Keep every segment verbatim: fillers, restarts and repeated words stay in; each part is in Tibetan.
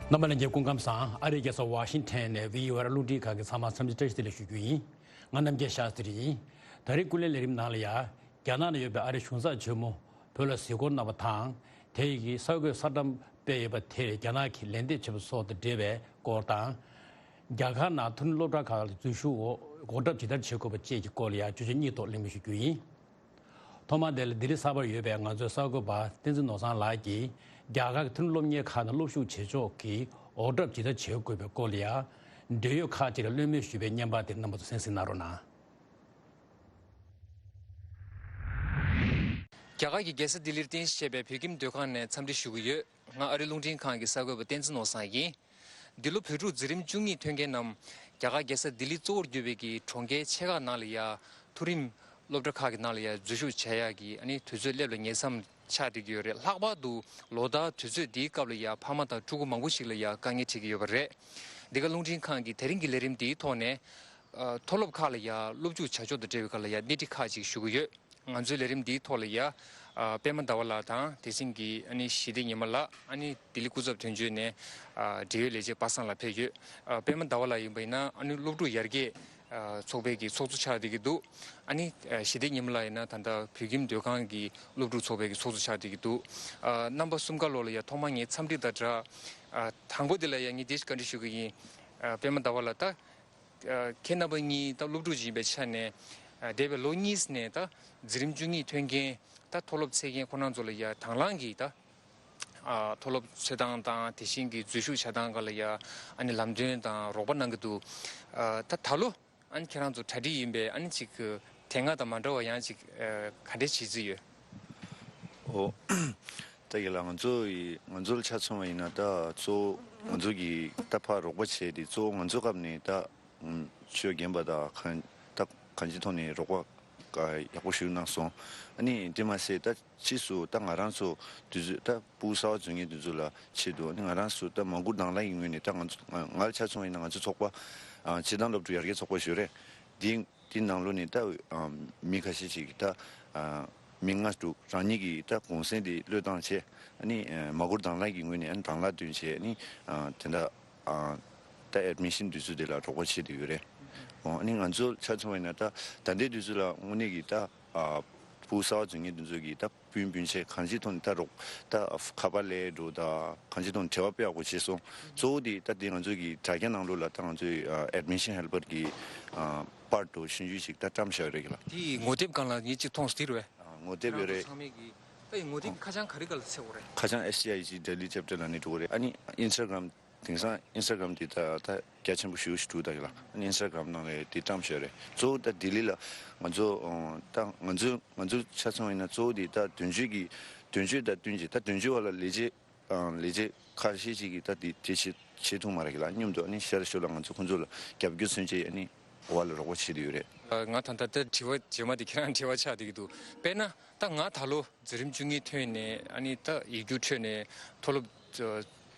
རྣམ་པ་ལྷན་རྒྱས་སྐུ་ཁམས་བཟང་། ཨ་རིའི་རྒྱལ་ས་ཝ་ཤིང་ཊོན་ནས་བྷི་ཨོ་ཨེ་རླུང་འཕྲིན་ཁང་གི་ཚང་མ་འཚམས་འདྲི་བཀྲ་ཤིས་བདེ་ལེགས་ཞུ་རྒྱུ་ཡིན། ང་རྣམ་རྒྱལ་ཤཱ་སྟྲི་ཡིན། ད་རེས་སྐུ་ལས་ལས་རིམ་ནང་ལ་ཡ། རྒྱ་ནག་ནང་ཡོད་པའི་ཨ་རིའི་གཞུང་ཚབ་ཆེན་མོ་བོད་ལ་གཟིགས་སྐོར་གནང་བ་དང་། དེ་ཡི་གི་གསར་འགོད་གསར་བཀྲམ་སྤེལ་ཡོད་པ་དེར་རྒྱ་ནག་གིས་ལན་འདེབས་བྱས་པ་སོགས་དང་འབྲེལ་བའི་སྐོར་དང་། རྒྱ་གར་ནང་མཐོ་རིམ་སློབ་གྲྭ་ཁག་ལ་འཛུལ་ཞུགས་འོག་འགོག་ཐབས་ཇི་ལྟར་བྱེད་དགོས་པ་བཅས་ཀྱི་སྐོར་ལ་ཡང་བརྗོད་གཞི་གཉིས་ཐོག་གླེང་མོལ་ཞུ་རྒྱུ་ཡིན། ཐོག་མར་དེ་ལ་ལྡི་ལི་གསར་པར་ཡོད་པའི་ང་ཚོའི་གསར་འགོད་པ་བསྟན་འཛིན་ནོར་བཟང་ལགས་ཀྱིས་རྒྱ་གར་གྱི་མཐོ་རིམ་སློབ་གཉེར་ཁག་ནང་སློབ་ཞུགས་བྱེད་ཕྱོགས་ཀྱི་འགོག་ཐབས་ཇི་ལྟར་བྱེད་དགོས་པའི་སྐོར་ལ་ཡང་འབྲེལ་ཡོད་ཁག་ཅིག་ལ་གླེང་མོལ་ཞུས་པའི་བརྙན་པར་དེ་རྣམ་པ་ཚོ་གསན་གཟིགས་གནང་རོགས་གནང་། རྒྱ་གར་གྱི་རྒྱལ་ས་ལྡི་ལིར་རྟེན་གཞི་བྱས་པའི་བོད་ཁྱིམ་སྡོད་ཁང་ནས་འཚམས་འདྲི་ཞུ་གི་ཡོད། ང་ཨ་རིའི་རླུང་འཕྲིན་ཁང་གི་གསར་འགོད་པ་བསྟན་འཛིན་ནོར་བཟང་ཡིན། འདི་ལོ་བོད་ཕྲུག་འཛིན་རིམ་བཅུ་གཉིས་ཐོན་མཁན་རྣམས་རྒྱ་གར་རྒྱལ་ས་ལྡི་ལི་གཙོ་བོར་གྱུར་པའི་གི་གྲོང་ཁྱེར་ཆེ་ཁག་ནང་ལ་ཡ་མཐོ་རིམ་སློབ་གྲྭ་ཁག་གི་ནང་ལ་ཡ་འཛུལ་ཞུགས་བྱ་ཡག་གི་ཨ་ནི་དུས་ཚོད་སླེབས་ལ་ཉེ་མཚམས་ཆགས་བསྡད་ཀྱི་ཡོད་རེད། ལྷག་པར་དུ་ལོ་ལྟར་དུས་ཚོད་འདིའི་སྐབས་ལ་ཡ་ཕ་མ་དང་ཕྲུ་གུ་མང་པོ་ཞིག་ལ་ཡ་དཀའ་ངལ་འཕྲད་ཀྱི་ཡོད་པ་རེད། འདི་ག་རླུང་འཕྲིན་ཁང་གི་དེ་རིང་གི་ལས་རིམ་འདིའི་ཐོག་ནས་ཨ་མཐོ་སློབ་ཁག་ལ་ཡ་སློབ་འཇུག་བྱ་ཕྱོགས་དང་འབྲེལ་བའི་སྐོར་ལ་ཡ་སྣེ་ཁྲིད་ཁག་ཅིག་ཞུ་གི་ཡོད། ང་ཚོའི་ལས་རིམ་འདིའི་ཐོག་ལ་ཡ། ཨ་པད་མ་ཟླ་བ་ལགས་དང་དེ་བཞིན་གྱི་ཨ་ནི་ཞི་བདེ་ཉི་མ་ལགས། ཨ་ནི་ལྡི་ལི་སྐུ་ཚབ་དོན་གཅོད་ནས་ཨ་འབྲེལ་ཡོད་ལས་བྱེད་པ་སངས་ལགས་ཕེབས་ཡོད། ཨ་པད་མ་ཟླ་བ་ལགས་ཡིན་པ་ཡིན་ན་ཨ་ནི་སློབ་ཕྲུག་ཡར་རྒྱས་ཨ་ཚོགས་པའི་གི་ཚོགས་གཙོ་ཆགས་བསྡད་ཀྱི་འདུག། ཨ་ནི་ཨ་ཞི་བདེ་ཉི་མ་ལགས་ཡིན་ན་ད་ལྟ་བོད་ཁྱིམ་སྡོད་ཁང་གི་སློབ་ཕྲུག་ཚོགས་པའི་གི་ཚོགས་གཙོ་ཆགས་བསྡད་ཀྱི་འདུག། ཨ་རྣམ་པ་གསུམ་ཀ་ལོག་ལ་ཡ་ཐོག་མར་ངས་འཚམས་འདྲི་དང་སྦྲགས། ཨ་དང་པོ་དེ་ལ་ཡ་ངས་འདི་བཀའ་འདྲི་ཞུ་གི་ཡིན། ཨ་པད་མ་ཟླ་བ་ལགས། ད་ཨ་ཁྱེད་རྣམ་པ་གཉིས་ད་སློབ་ཕྲུག་ཅིག་ཡིན་པའི་ཆ་ནས། ཨ་འདས་པའི་ལོ་གཉིས་ནས་ད་འཛིན་རིམ་བཅུ་གཉིས་ཐོན་མཁན་ད་མཐོ་སློབ་ཚད་མཁན་ཁོ་རང་ཚོ་ལ་ཡ་དང་བླངས་ཀྱིས་ད་ཨ་མཐོ་སློབ་འཚོལ་སྟངས་དང་དེ་བཞིན་གྱི་འཛུལ་ཞུགས་བྱ་སྟངས་སྒང་ལ་ཡ་ཨ་ནི་ལམ་སྟོན་དང་རོགས་པ་གནང་གི་འདུག། ཨ་ད་ད་ལོ་ཨ་ནི་ཁྱེད་རང་ཚོ་གྲ་སྒྲིག་ཡིན་པས་ཨ་ནི་ཅིག་གི་དེ་སྔ་དང་མ་འདྲ་བ་ཡང་ཅིག་ཨ་ག་འདྲས་བྱེད་རྩིས་ཡོད། ཨོ། ད་ཡིན་ལ་ང་ཚོ་ཡི་ང་ཚོ་ལ་ཆ་མཚོན་པ་ཡིན་ན་ད་གཙོ་བོ་ང་ཚོ་གི་ད་ཕར་རོགས་པ་བྱས་ཏེ་གཙོ་བོ་ང་ཚོ་སྐབས་ནས་ད་ཨུམ་ཆོས་རྒན་པ་དང་གང་ད་གང་ཅིའི་ཐོག་ནས་རོགས་པ་ཡག་པོ་ཞིག་གནང་སོང་། ཨ་ནི་དེ་མ་ཟད་ད་ཕྱིས་སུ་ད་ང་རང་ཚོ་དུས་ཚོད་ད་ཕྲུ་གུ་གསར་པ་འཛུལ་མཁན་དེ་ཚོ་ལ་ཆེད་དུ་ཨ་ནི་ང་རང་ཚོ་ད་མ་གུ་དང་བླངས་ཀྱི་ངོས་ནས་ད་ང་ཚོ་ང་ང་ལ་ཆ་མཚོན་པ་ཡིན་ན་ང་ཚོ་ཚོགས་པ་ཨ་སྤྱིར་བཏང་སློབ་ཕྲུག་ཡར་རྒྱས་ཚོགས་པ་ཞིག་ཡོད་རེད། དེ་དེའི་ནང་ལོགས་ནས་ད་ཨ་མི་ཁ་ཤས་ཤིག་གིས་ད་ཨ་མི་ལྔ་དྲུག་རང་ཉིད་ཀྱིས་ད་གུང་སེང་དེ་བློས་བཏང་བྱས། ཨ་ནི་ཨ་མ་གུ་དང་བླངས་ཀྱི་ངོས་ནས་ཨ་ནི་དང་བླངས་བཏོན་བྱས། ཨ་ནི་ཨ་དེ་འདྲ་ཨ་ད་ཨེཌ་མི་ཤན་དུས་ཚོད་དེ་ལ་རོགས་པ་བྱེད་བསྡད་ཡོད་རེད། འོ་ཨ་ནི་ང་ཚོ་ཆ་མཚོན་པ་ཡིན་ན་ད་ད་ལྟའི་དུས་ཚོད་ལ་དངོས་གནས་ཀྱི་ད་ཨ་ཕྲུ་གུ་གསར་པ་འཛུལ་མཁན་དེ་ཚོ་གིས་ད་སྤུན་སྤུན་མཆེད་གང་ཅིའི་ཐོག་ནས་ད་རོགས་ད་ཁ་པར་སླེབས་འགྲོ་ད་གང་ཅིའི་ཐོག་ནས་འབྲེལ་བ་དཔེ་ཡག་པོ་བྱས་སོང་། གཙོ་བོ་དེ་ད་དེ་ང་ཚོ་གི་དྲ་རྒྱ་ནང་ལོགས་ལ་ད་ང་ཚོའི་ཨ་ཨེཌ་མི་ཤན་ཧེལ་པར་གྱི་ཨ་པར་དུ་ཤིན་ཅུ་ཞིག་ད་བཀྲམ་བཞག་ཡོད་རེད་གི་ལ། དེའི་ངོ་དེབ་སྒང་ལ་ངས་གཅིག་མཐོང་སོང་། དེ་རེད་པས། ཨ་ངོ་དེབ་ཡོད་རེད། ཚང་མས་གི་ད་ཡི་ངོ་དེབ་ཁ་བྱང་ག་རེ་ག་ལ་ཚེ་འོ་རེད། ཁ་བྱང་ཨེ་སི་ཨའི་ཇི་ཌེ་ལི་ཅེབ་ཊར་ལ་ནི་འགྲོ་གི་རེད། ཨ་ནི་ཨིན་སི་ཊ་གྷ་རམ་དེང་སང་ཨིན་སི་ཊ་གྷ་རམ་དེ་ད་ད་རྒྱ་ཆེན་པོ་ཞེ་པོ་ཞིག་འདུག་ད་ཡོད་ལ། ཨ་ནི་ཨིན་སི་ཊ་གྷ་རམ་ནང་ལ་དེ་བཀྲམ་བཞག་རེད། གཙོ་བོ་ད་ལྡི་ལི་ལ་ང་ཚོ་ཨོ་ད་ང་ཚོ་ང་ཚོ་ཆ་མཚོན་པ་ཡིན་ན་གཙོ་བོ་དེ་ད་དོན་གཅོད་ཀྱི་དོན་གཅོད་དང་བསྟུན་བྱས་ད་དོན་གཅོད་པ་ལ་ལས་བྱེད་ཨང་ལས་བྱེད་ཁ་ཤས་ཤིག་གིས་ད་དེ་དེ་བྱེད་བྱེད་ཐུབ་མ་རེད་གི་ལ། མཉམ་དུ་ཨ་ནི་ཤར་ཤོར་ལ་ང་ཚོ་ཁོང་ཚོ་ལ་རྒྱབ་སྐྱོར་མཚོན་ཆེད་ཨ་ནི་འོ་བ་ལ་རོགས་པ་བྱེད་དུ་ཡོད་རེད། ང་ད་ལྟ་ད་དྲི་བ་རྗེས་མ་དེ་ཁྱེད་རང་དྲི་བ་ཆགས་བསྡད་ཀྱི་འདུག། དཔེར་ན་ད་ང་ད་ལོ་འཛིན་རིམ་བཅུ་གཉིས་ཐོན་ནས་ཨ་ནི་ད་ཡིག་རྒྱུགས་འཕྲོད་ནས་མཐོ་སློབ་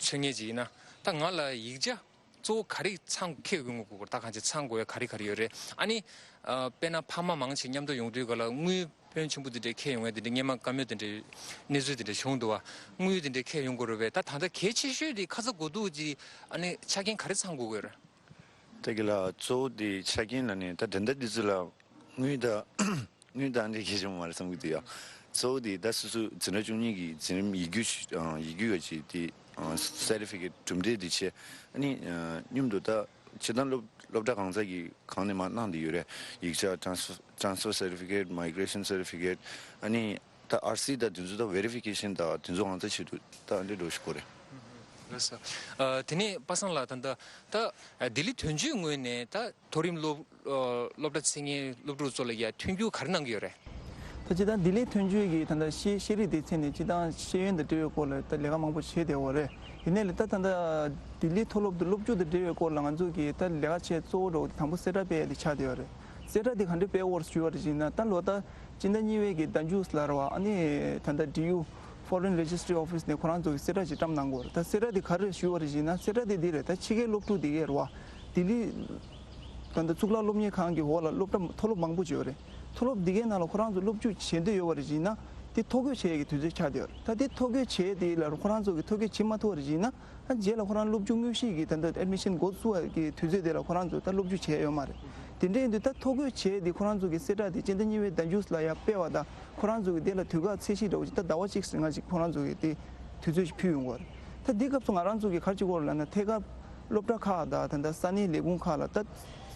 ཚོད་ངེས་ཅིག་ཡིན་ན་ད་ང་ལ་ཡིག་ཆ་གཙོ་བོ་ག་རེ་ཚང་ཁྱེར་ཡོང་དགོས་ད་གང་ཅི་ཚང་དགོས་ཡ་ག་རེ་ག་རེ་ཡོད་རེད། ཨ་ནི་ཨ་དཔེར་ན་ཕ་མ་མང་ཆེ་མཉམ་དུ་ཡོང་དུས་ག་ལ་དངུལ་ཕོན་ཆེན་པོ་དེ་འདྲས་ཁྱེར་ཡོང་ཡ་དེ་འདྲས་སྔོན་མ་བཀའ་མོལ་དེ་འདྲས་གནས་ཚུལ་དེ་འདྲས་བྱུང་འདུག་བ། དངུལ་དེ་འདྲས་ཁྱེར་ཡོང་དགོས་རེད་པས། ད་ད་ལྟ་གལ་ཆེ་ཤོས་དེ་ཁ་ཚ་དགོས་གཏུགས་ཀྱི་ཨ་ནི་ཆ་རྐྱེན་ག་རེ་ཚང་དགོས་ཀྱི་ཡོད་རེད། ད་གི་ལ་གཙོ་བོ་དེ་ཆ་རྐྱེན་ལ་ནི་ད་དེ་འདྲ་དེ་ཚོ་ལ་དངུལ་ད་དངུལ་ད་འདྲས་གལ་ཆེན་པོ་མ་རེད་བསམ་གི་འདུག་ཡ། གཙོ་བོ་དེ་ད་སོ་སོ་འཛིན་གྲྭ་བཅུ་གཉིས་ཀྱི་འཛིན་རིམ་ཡིག་རྒྱུགས་ཡིག་རྒྱུགས་ཡོད་ཅིག་དེ་སར་ཊི་ཕི་ཀེཊ་གྲུབ་འབྲས་དེ་བྱས། ཨ་ནི་མཉམ་དུ་ད་སྤྱིར་བཏང་སློབ་སློབ་གྲྭ་གང་ས་ཀྱི་གང་ནས་མ་གནང་དེ་ཡོད་རེད། ཡིག་ཆ་transfer transfer certificate, migration certificate, ཨ་ནི་ད་ཨར་སི་དང་དེ་ཚོ་ད་ཝེ་རི་ཕི་ཀེ་ཤན་དང་དེ་ཚོ་གང་ས་ཆེད་དུ་ད་ཨ་འདྲས་འགྲོ་ཞིག་དགོས་རེད། ལགས་སོ། ཨ་དེ་ནས་པ་སངས་ལགས་ད་ལྟ་ད་ལྡི་ལི་དོན་གཅོད་ངོས་ནས་ད་མཐོ་རིམ་སློབ་ཨ་སློབ་གྲྭ་ཚད་མཁན་སློབ་ཕྲུག་ཚོ་ལ་ཡ་མཐུན་འགྱུར་ག་རེ་གནང་གི་ཡོད་རེད། ད་སྤྱིར་བཏང་ལྡི་ལི་དོན་གཅོད་ཀྱི་ད་ལྟ་ཤེས་ཤེས་རིག་སྡེ་ཚན་ནས་སྤྱིར་བཏང་ཤེས་ཡོན་དང་འབྲེལ་བའི་སྐོར་ལ་ད་ལས་ཀ་མང་པོ་བྱས་བསྡད་ཡོད་རེད། ཡིན་ནའི་ལས་ད་ད་ལྟ་ལྡི་ལི་མཐོ་སློབ་ཏུ་སློབ་འཇུག་དང་འབྲེལ་བའི་སྐོར་ལ་ང་ཚོ་གི་ད་ལས་ཀ་བྱས་གཙོ་བོ་འགྲོ་དང་པོ་གསལ་བསྒྲགས་སྤེལ་ཡ་དེ་ཆགས་བསྡད་ཡོད་རེད། གསལ་བསྒྲགས་དེ་ག་འདྲས་སྤེལ་བར་ཞུས་པ་རེད་ཅེ་ན་ད་ལོ་ད་སྤྱི་ཟླ་གཉིས་པའི་གི་ཟླ་མཇུག་ལ་རེད་བ། ཨ་ནི་ད་ལྟ་ཌི་ཡུ་Foreign Registry Office ནས་ཁོ་རང་ཚོ་གི་གསལ་བསྒྲགས་ཅིག་བཀྲམ་གནང་གི་ཡོད་རེད། ད་གསལ་བསྒྲགས་དེ་ག་རེ་ཞུས་པ་རེད་ཅེ་ན་གསལ་བསྒྲགས་དེ་འདི་རེད། ད་ཕྱི་རྒྱལ་སློབ་ཕྲུག་དེ་གས་རེད་བ། ལྡི་ལི་ད་ལྟ་གཙུག་ལག་སློབ་གཉེར་ཁང་གི་འོག་ལ་སློབ་གྲྭ་མཐོ་སློབ་མང་པོ་ཅིག་ཡོད་རེད། མཐོ་སློབ་འདི་གའི་ནང་ལ་ཁོ་རང་ཚོ་སློབ་འཇུག་བྱེད་འདོད་ཡོད་པ་རེད་ཅེ་ན། དེ་ཐོ་འགོད་བྱེད་ཡས་ཀྱི་དུས་ཚོད་ཆགས་བསྡད་ཡོད་རེད། ད་དེ་ཐོ་འགོད་བྱེད་དེ་ལ་ཁོ་རང་ཚོ་གི་ཐོ་འགོད་བྱེད་མ་ཐུབ་པ་རེད་བྱས་ན། ད་རྗེས་ལ་ཁོ་རང་སློབ་སྦྱོང་དངོས་གཞི་གི་ད་ལྟ་ཨེཌ་མི་ཤན་འགོ་བཙུགས་པ་གི་དུས་ཚོད་དེ་ལ་ཁོ་རང་ཚོ་ད་སློབ་སྦྱོང་བྱས་ཡོད་མ་རེད། དེ་འདྲ་ཡིན་དུས་ད་ཐོ་འགོད་བྱས་དེ་ཁོ་རང་ཚོ་གི་གསལ་བསྒྲགས་དེ་སྤྱི་ཟླ་གཉིས་པའི་ཟླ་མཇུག་ལ་ཡར་སྤེལ་བ་དང་། ཁོ་རང་ཚོ་གི་དེ་ལ་དུས་བཀག་ཚད་གཞི་འདྲ་བོ་ཅིག་ད་ཟླ་བ་གཅིག་རིང་ལ་ཅིག་ཁོ་རང་ཚོ་གི་དེ་དུས་ཚོད་ཅིག་ཕུལ་ཡོང་གི་ཡོད་རེད། ད་དེ་སྐབས་སུ་ང་རང་ཚོ་གི་ག་རེ་བྱེད་ཀྱི་ཡོད་རེད་ལབ་ན། ཐད་ཀར་སློབ་གྲྭ་ཁག་དང་ད་ལྟ་ས་གནས་ལས་ཁུངས་ཁག་ལ་ད་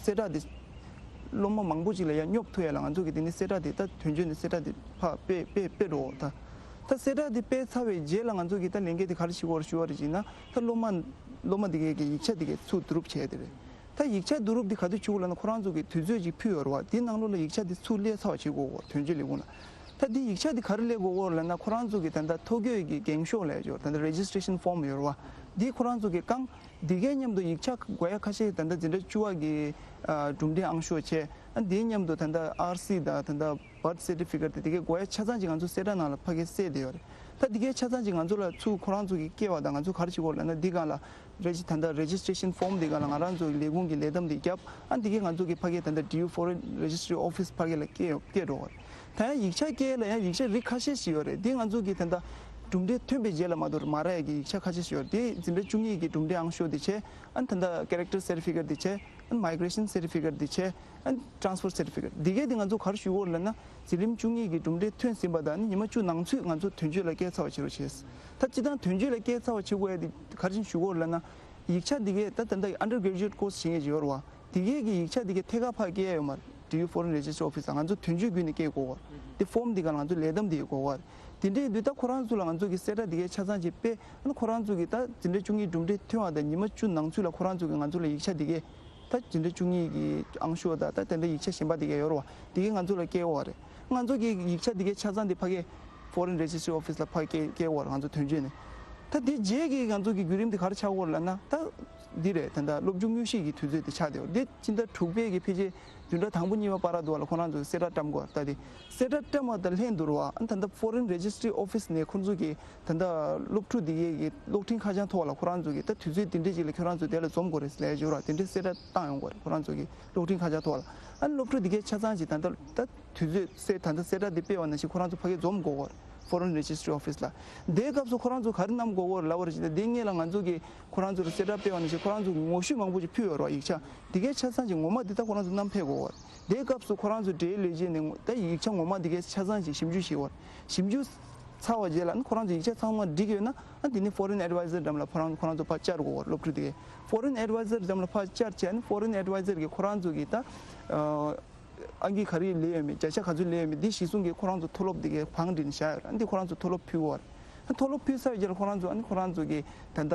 གསལ་བསྒྲགས་དེ་སློབ་མ་མང་པོ་ཅིག་ལ་ཡར་སྙོབ་ཐུབ་ཡ་ལ་ང་ཚོ་གི་དེ་ནས་གསལ་བསྒྲགས་དེ་ད་དོན་གཅོད་ནས་གསལ་བསྒྲགས་དེ་ཕར་སྤེལ་སྤེལ་སྤེལ་འགྲོ། ད་ད་གསལ་བསྒྲགས་དེ་སྤེལ་ཚར་བའི་རྗེས་ལ་ང་ཚོ་གི་ད་ལས་འགན་དེ་ག་རེ་བྱེད་ཀྱི་ཡོད་རེད་ཞུ་བ་རེད་བྱས་ན། ད་སློབ་མ་སློབ་མ་དེ་གའི་གི་ཡིག་ཆ་དེ་གའི་ཚུར་བསྡུ་རུབ་བྱས་དེ་རེད། ད་ཡིག་ཆ་བསྡུ་རུབ་དེ་ག་དུས་བྱེད་དགོས་ལབ་ན། ཁོ་རང་ཚོ་གི་དུས་ཚོད་ཅིག་ཕུལ་ཡོད་རེད་བ། དེའི་ནང་ལོགས་ལ་ཡིག་ཆ་དེ་ཚུར་སླེབས་ཚར་བ་བྱེད་དགོས་ཀྱི་ཡོད་རེད། དོན་གཅོད་ལས་ཁུངས་ལ། ད་དེ་ཡིག་ཆ་དེ་ག་རེ་སླེབས་དགོས་ཀྱི་ཡོད་རེད་ལབ་ན། ཁོ་རང་ཚོ་གི་ད་ལྟ་ཐོ་འགོད་ཀྱི་འགེངས་ཤོག་ལབ་ཡ་ཅིག་ཡོད་རེད། ད་ལྟ་རེ་ཇི་སི་ཊི་རེ་ཤན་ཕོམ་ཡོད་རེད་བ། དེ་ཁོ་རང་ཚོ་གི་བཀང་། དེ་གའི་མཉམ་དུ་ཡིག་ཆ་དགོས་ཡ་ཁ་ཤས་ད་ལྟ་འཛིན་གྲྭ་བཅུ་པ་གི་ཨ་གྲུབ་འབྲས་ཨང་ཤོག་བྱས། ཨ་དེའི་མཉམ་དུ་ད་ལྟ་ཨར་སི་དང་ད་ལྟ་བར་ཐི་སར་ཊི་ཕི་ཀེཊ་དེ་དེ་གའི་དགོས་ཡ་ཆ་ཚང་ཅིག་ང་ཚོ་གསལ་བསྒྲགས་ནང་ལ་ཕ་གིར་གསལ་བསྡད་ཡོད་རེད། ད་དེ་གའི་ཆ་ཚང་ཅིག་ང་ཚོ་ལ་ཚུར་ཁོ་རང་ཚོ་གིས་སྐྱེལ་བ་དང་། ང་ཚོ་ག་རེ་བྱེད་དགོས་ལབ་ན། འདི་སྒང་ལ་རེ་ཇི་ད་ལྟ་རེ་ཇི་སི་ཊི་རེ་ཤན་ཕོམ་འདི་སྒང་ལ་ང་རང་ཚོ་གི་ལས་ཁུངས་ཀྱི་ལས་བསྡོམས་འདི་བརྒྱབ། ཨ་འདི་གའི་ང་ཚོ་གི་ཕ་གིར་ད་ལྟ་ཌི་ཡུ་ཕོ་རེན་རེ་ཇི་སི་ཊི་རི་ཨོ་ཕི་སི་ཕ་གི་ལ་སྐྱེལ་སྐྱེལ་འགྲོ་བ་རེད། ད་ཡང་ཡིག་ཆ་སྐྱེལ་ལ་ཡང་ཡིག་ཆ་རིགས་ཁ་ཤས་ཤིག་ཡོད་རེད། འདི་ང་ཚོ་གི་ད་ལྟ་གྲུབ་འབྲས་ཐོན་པའི་རྗེས་ལ་མ་གཏོགས་མ་རག་ཡ་གི་ཡིག་ཆ་ཁ་ཤས་ཤིག་ཡོད་རེད། དེ་འཛིན་གྲྭ་བཅུ་གཉིས་ཀྱི་གྲུབ་འབྲས་ཨང་ཤོག་འདི་བྱས། ཨ་ད་ལྟ་ཀེ་རེག་ཊར་སར་ཊི་ཕི་ཀེཊ་འདི་བྱས། ཨ་མའི་གྷི་རེ་ཤན་སར་ཊི་ཕི་ཀེཊ་འདི་བྱས། ཨ་ཊེན་སི་ཕར་སར་ཊི་ཕི་ཀེཊ་འདི་གའི་དེ་ང་ཚོ་ག་རེ་ཞུ་གི་ཡོད་རེད་ལབ་ན། འཛིན་རིམ་བཅུ་གཉིས་ཀྱི་གྲུབ་འབྲས་ཐོན་ཟིན་པ་དང་ནི་ཉི་མ་བཅུ་ནང་ཚུད་ང་ཚོ་དོན་གཅོད་ལ་སྐྱེལ་ཚར་བ་བྱེད་རོགས་བྱས། ད་སྤྱིར་བཏང་དོན་གཅོད་ལ་སྐྱེལ་ཚར་བ་བྱེད་དགོས་ཡ་དེ་ག་རེ་བྱས་ནས་ཞུ་གི་ཡོད་རེད་ལབ་ན། ཡིག་ཆ་འདི་གའི་ད་ད་ལྟ་ཨན་ཌར་གྷེ་རེ་ཇུ་ཨེཊ་ཀོར་སི་བྱེད་མཁན་ཅིག་ཡོད་རེད་བ། དེ་གའི་གི་ཡིག་ཆ་དེ་གའི་ཐད་ཀར་ཕར་སྐྱེལ་ཡ་ཡོད་མ་རེད། ཌི་ཡུ་ཕོ་རེན་རེ་ཇི་སི་ཊི་རི་ཨོ་ཕི་སི་ལ་ང་ཚོ་དོན་གཅོད་བརྒྱུད་ནས་སྐྱེལ་དགོས་པ་རེད། དེ་ཕོམ་འདི་སྒང་ལ་ང་ཚོ་ལས་བསྡོམས་དེ་དགོས་པ་རེད། དེ་འདྲ་ཡིན་དུས་ད་ཁོ་རང་ཚོ་ལ་ང་ཚོ་གི་གསལ་བསྒྲགས་དེ་གའི་ཆ་ཚང་ཅིག་སྤེལ། ཨ་ནི་ཁོ་རང་ཚོ་གི་ད་འཛིན་གྲྭ་བཅུ་གཉིས་གྲུབ་འབྲས་ཐོན་པ་དང་ཉི་མ་བཅུ་ནང་ཚུད་ལ་ཁོ་རང་ཚོ་གི་ང་ཚོ་ལ་ཡིག་ཆ་དེ་གའི་ད་འཛིན་གྲྭ་བཅུ་གཉིས་ཀྱི་ཨང་ཤོག་དང་ད་དེ་འདྲ་ཡིག་ཆ་གཞན་པ་དེ་གའི་ཡོད་རེད་བ། དེ་གའི་ང་ཚོ་ལ་སྐྱེལ་དགོས་པ་རེད། ང་ཚོ་གི་ཡིག་ཆ་དེ་གའི་ཆ་ཚང་དེ་ཕ་གི་ཕོ་རེན་རེ་ཇི་སི་ཊི་རི་ཨོ་ཕི་སི་ལ་ཕར་སྐྱེལ་སྐྱེལ་དགོས་པ་རེད། ང་ཚོ་དོན་གཅོད་ནས། ད་དེ་རྗེས་ཀྱི་ང་ཚོ་གི་བརྒྱུད་རིམ་དེ་ག་རེ་ཆགས་ཀྱི་ཡོད་རེད་ལབ་ན། ད་འདི་རེད། ད་ལྟ་སློབ་སྦྱོང་དངོས་གཞི་གི་དུས་ཚོད་དེ་ཆགས་བསྡད་ཡོད་རེད། དེ་སྤྱི་ཟླ་དྲུག་པའི་གི་ཕལ་ཆེར་བདུན་ཕྲག་དང་པོ་གཉིས་པ་བར་དུ་བ་ལ་ཁོ་རང་ཚོ་གསལ་བསྒྲགས་བཀྲམ་དགོས་རེད། ད་དེ་གསལ་བསྒྲགས་བཀྲམ་པ་དང་ལྷན་དུ་རེད་བ། ཨ་ད་ལྟ་ཕོ་རེན་རེ་ཇི་སི་ཊི་རི་ཨོ་ཕི་སི་ནས་ཁོ་ཚོ་གི་ད་ལྟ་སློབ་ཕྲུག་འདི་གའི་གི་གློག་འཕྲིན་ཁ་བྱང་ཐོག་ལ་ཁོ་རང་ཚོ་གི་ད་དུས་ཚོད་འདི་འདྲས་ཅིག་ལ་ཁྱོད་རང་ཚོ་དེ་ལ་འཛོམས་དགོས་རེད་ཟེར་ལབ་ཡ་ཅིག་ཡོད་རེད་བ། དེ་འདྲས་གསལ་བསྒྲགས་བཏང་ཡོང་དགོས་རེད་ཁོ་རང་ཚོ་གི་གློག་འཕྲིན་ཁ་བྱང་ཐོག་ལ། ཨ་ནི་སློབ་ཕྲུག་འདི་གའི་ཆ་ཚང་ཅིག་ད་ལྟ་ད་དུས་ཚོད་གསལ་ད་ལྟ་གསལ་བསྒྲགས་འདི་སྤེལ་བ་ནང་བཞིན་ཁོ་རང་ཚོ་ཕ་གིར་འཛོམས་དགོས་ཀྱི་ཡོད་རེད། ཕོ་རེན་རེ་ཇི་སི་ཊི་རི་ཨོ་ཕི་སི་ལ། དེའི་སྐབས་སུ་ཁོ་རང་ཚོ་ག་རེ་བསྣམས་དགོས་ཀྱི་ཡོད་རེད་ལབ་པ་རེད་ཅེ་ན། དེ་སྔོན་ལ་ང་ཚོ་གིས་ཁོ་རང་ཚོར་གསལ་བསྒྲགས་སྤེལ་བ་ནང་བཞིན་ཁོ་རང་ཚོ་ངོ་བཤུས་མང་པོ་ཅིག་ཕུལ་ཡོད་རེད་བ། ཡིག་ཆ་འདི་གའི་ཆ་ཚང་ཅིག་ངོ་མ་འདི་ད་ཁོ་རང་ཚོ་བསྣམས་ཕེབས་དགོས་ཀྱི་ཡོད་རེད། དེའི་སྐབས་སུ་ཁོ་རང་ཚོ་འབྲེལ་ཡོད་ལས་བྱེད་ནས་ད་ཡིག་ཆ་ངོ་མ་འདི་གའི་ཆ་ཚང་ཅིག་ཞིབ་འཇུག་བྱེད་དགོས་རེད། ཞིབ་འཇུག་ཚར་བ་རྗེས་ལ་ཨ་ནི་ཁོ་རང་ཚོ་ཡིག་ཆ་ཚང་མ་འགྲིག་ཡོད་ན། ཨ་འདི་ནི་ཕོ་རེན་ཨེཌ་ཝའི་ཛར་འགྲམ་ལ་ཁོ་རང་ཁོ་རང་ཚོ་ཕར་བཅར་དགོས་ཀྱི་ཡོད་རེད། སློབ་ཕྲུག་དེ་གའི་ཕོ་རེན་ཨེཌ་ཝའི་ཛར་འགྲམ་ལ་ཕར་བཅར་བྱས། ཨ་ནི་ཕོ་རེན་ཨེཌ་ཝའི་ཛར་གིས་ཁོ་རང་ཚོ་གི་ད་ཨ་ཨང་ཀི་ག་རེ་སླེབས་ཡོད་མེད། བརྒྱ་ཆ་ག་ཚོད་སླེབས་ཡོད་མེད། འདི་གཞི་བཟུང་གིས་ཁོ་རང་ཚོ་མཐོ་སློབ་འདི་གའི་བང་སྒྲིག་ནས་བཞག་ཡོད་རེད། ཨ་འདི་ཁོ་རང་ཚོ་མཐོ་སློབ་ཕུལ་དགོས་རེད། ཨ་མཐོ་སློབ་ཕུལ་ཚར་བའི་རྗེས་ལ་ཁོ་རང་ཚོ་ཨ་ནི་ཁོ་རང་ཚོ་གི་ད་ལྟ་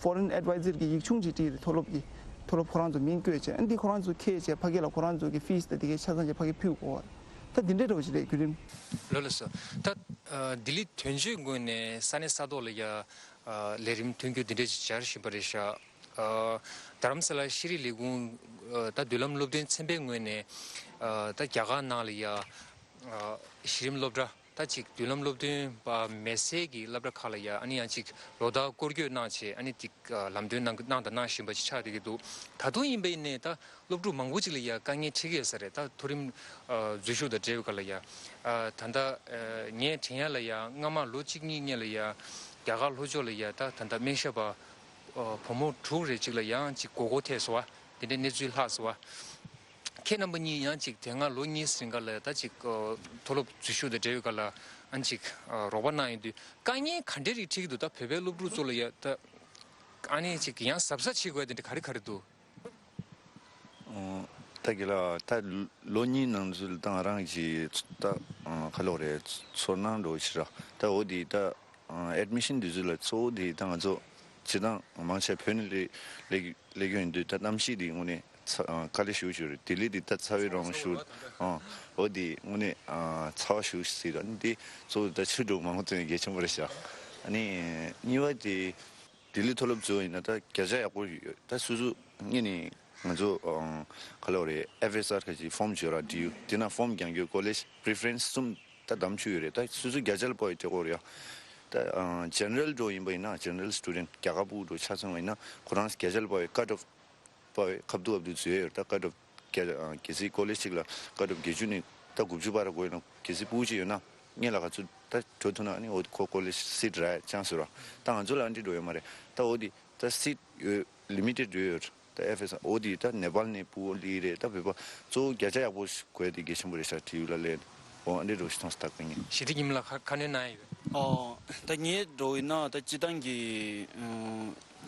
ཕོ་རེན་ཨེཌ་ཝའི་ཛར་གི་ཡིག་ཆུང་ཅིག་བྲིས་རེད། མཐོ་སློབ་ཀྱི་མཐོ་སློབ་ཁོ་རང་ཚོ་མིང་བཀོད་བྱས། ཨ་འདི་ཁོ་རང་ཚོ་འཁྱེར་བྱས་ཕ་གི་ལ་ཁོ་རང་ཚོ་གི་ཕིས་དང་འདི་གའི་ཆ་ཚང་བྱས་ཕ་གི་ཕུལ་དགོས་རེད། ད་འདི་འདྲའི་འདྲ་བོ་ཞིག་རེད་བརྒྱུད་རིམ། ལགས་ལགས་སོ། ད་ལྡི་ལི་དོན་གཅོད་ངོས་ནས་ས་གནས་ས་ཐོག་ལ་ཡ་ལས་རིམ་ཐོན་རྒྱུ་འདི་འདྲས་ཅིག་སྦྱར་བཞིན་པ་རེད་ཤག་རྡ་རམ་ས་ལ་ཤེས་རིག་ལས་ཁུངས་ད་མདུན་ལམ་སློབ་སྟོན་ཚན་པའི་ངོས་ནས་ད་རྒྱ་གར་ནང་ལ་ཡ་གཞི་རིམ་སློབ་གྲྭ་ད་ཅིག་མདུན་ལམ་སློབ་སྟོན་པ་མེད་སའི་གི་སློབ་གྲྭ་ཁག་ལ་ཡ་ཨ་ནི་ཡང་ཅིག་ལོ་ལྟར་སྐོར་སྐྱོད་གནང་བྱས། ཨ་ནི་ཅིག་ལམ་སྟོན་གནང་གནང་དང་གནང་བཞིན་པ་ཅིག་ཆགས་བསྡད་ཀྱི་འདུག་ད་དུང་ཡིན་པ་ཡིན་ནའི་ད་སློབ་ཕྲུག་མང་པོ་ཅིག་ལ་ཡ་དཀའ་ངལ་འཕྲད་ཀྱི་ཡོད་ས་རེད། ད་མཐོ་རིམ་འཛུལ་ཞུགས་དང་འབྲེལ་བའི་སྐབས་ལ་ཡ་ད་ལྟ་ངས་དྲན་ཡ་ལ་ཡ་སྔ་མ་ལོ་གཅིག་གཉིས་སྔོན་ལ་ཡ་རྒྱ་གར་ལྷོ་ཕྱོགས་ལ་ཡ་ད་ད་ལྟ་སྨན་ཞབས་པ་བུ་མོ་དྲུག་རེ་ཅིག་ལ་ཡང་ཅིག་མགོ་སྐོར་ཐེབས་སོང་བ། དེ་འདྲའི་གནས་ཚུལ་ལྷག་སོང་བ། ཁྱེད་རྣམ་པ་གཉིས་ཡང་ཅིག་དེ་སྔ་ལོ་གཉིས་རིང་ག་ལ་ད་ཅིག་མཐོ་སློབ་འཛུལ་ཞུགས་དང་འབྲེལ་བའི་སྐབས་ལ་ཨ་ཅིག་རོགས་པ་གནང་ཡོང་དུས་དཀའ་ངལ་ག་འདྲའི་རིགས་འཕྲད་ཀྱི་འདུག་ད་བོད་པའི་སློབ་ཕྲུག་ཚོ་ལ་ཡ་ད་ཨ་ནི་ཅིག་ཡང་གཟབ་གཟབ་བྱེད་དགོས་དེ་འདྲ་ག་རེ་ག་རེ་འདུག་ད་གི་ལ་ད་ལོ་གཉིས་ནང་ཚུད་ད་ང་རང་གི་ད་ག་ལོག་རེད། ཚོར་སྣང་འགྲོ་ཕྱིར་ར་ད་འོ་དེ་ད་ཨེཌ་མི་ཤན་དུས་ཚོད་ལ་གཙོ་བོ་དེ་ད་ང་ཚོ་སྤྱིར་བཏང་མང་ཆེ་བོད་ནས་སླེབས་སླེབས་སླེབས་ཀྱི་ཡོད་དུས་ད་གནམ་གཤིས་དེ་དངོས་གནས་ཚ་དཀའ་ལས་ཞེ་པོ་ཞིག་རེད། ལྡི་ལི་དེ་ད་ཚ་བའི་རང་ཞུ་འོ་དེ་དངོས་གནས་ཚ་བ་ཞེ་པོ་ཞིག་རེད། ད་དེ་གཙོ་བོ་ད་ཆུ་འགྲོ་མང་པོ་ཐོན་གལ་ཆེན་པོ་རེད་ཤག་ཨ་ནི་གཉིས་པ་དེ། ལྡི་ལི་མཐོ་སློབ་ཚོ་ཡིན་ན་ད་བརྒྱ་ཆ་ཡག་པོ་ཡོད། ད་སོ་སོ་ངེད་ནི་ང་ཚོ་ག་ལབ་རེད། ཨེཕ་ཨེས་ཨར་ཁ་ཅིག་ཕོམ་བྱོས་ར་འབྲི་ཡུ་དེ་ན་ཕོམ་རྒྱག་རྒྱུ་ཀོ་ལེཇ་པི་རི་ཕ་རེན་སི་གསུམ་ད་བདམས་བཅུག་ཡོད་རེད། ད་སོ་སོ་བརྒྱ་ཆ་ལ་དཔག་པའི་སྤྲད་དགོས་རེད་ཡ། ད་ཇེ་ནེ་རལ་འགྲོ་ཡིན་པ་ཡིན་ན་ཇེ་ནེ་རལ་སི་ཊུ་ཌེན་རྒྱ་གར་ཕྲུ་གུ་འགྲོ་ཆ་ཚང་བ་ཡིན་ན་ཁོ་རང་བརྒྱ་ཆ་ལ་དཔག་པའི་ཀཊ་ཨོཕ་དཔག་པའི་ཁ་ཐུག་ཨབ་ཏུ་འཛུལ་ཡོད་རེད། ད་ཀཊ་ཨོཕ་གལ་སྲིད་ཀོ་ལེཇ་གཅིག་ལ་ཀཊ་ཨོཕ་བརྒྱད་ཅུ་ནས་ད་དགུ་བཅུ་བར་དགོས་ཡོད་ན་གལ་སྲིད་ཕྲུ་གུ་གཅིག་ཡོད་ན་ ངེད་ལ་ག་ཚོད་ད་འགྲོ་ཐུབ་ན་ཨ་ནི་འོ་ཁོ་ཁོ་ལ་སིཊ་རག་ཅན་སུ་ར། ད་ང་ཚོ་ལ་ཨ་འདྲི་འགྲོ་ཡོད་མ་རེད། ད་འོ་དེ་ད་སིཊ་ཡོད། ལི་མི་ཊེཌ་ཡོད། ད་ཨེཕ་ཨེས་ཨར་འོ་དེ་ད་ནེ་པཱལ་ནས་ཕུ་བོ་ལི་རེད། ད་བོད་པ་གཙོ་བོ་བརྒྱ་ཆ་ཡག་པོ་ཞིག་དགོས་དེ་གལ་ཆེན་པོ་རེད་ཤག་ཊི་ཝི་ལ་ལས། འོ་ཨ་འདྲི་འགྲོ་ཞིག་མཐོང་སྟག་པ་ཡིན། ཞི་བདེ་ཉི་མ་ལ་ཁ་ཁ་སྣོན་གནང་ཡོད། ཨོ། ད་ངས་འགྲོ་ཡིན་ན་ད་སྤྱི་བཏང་གི་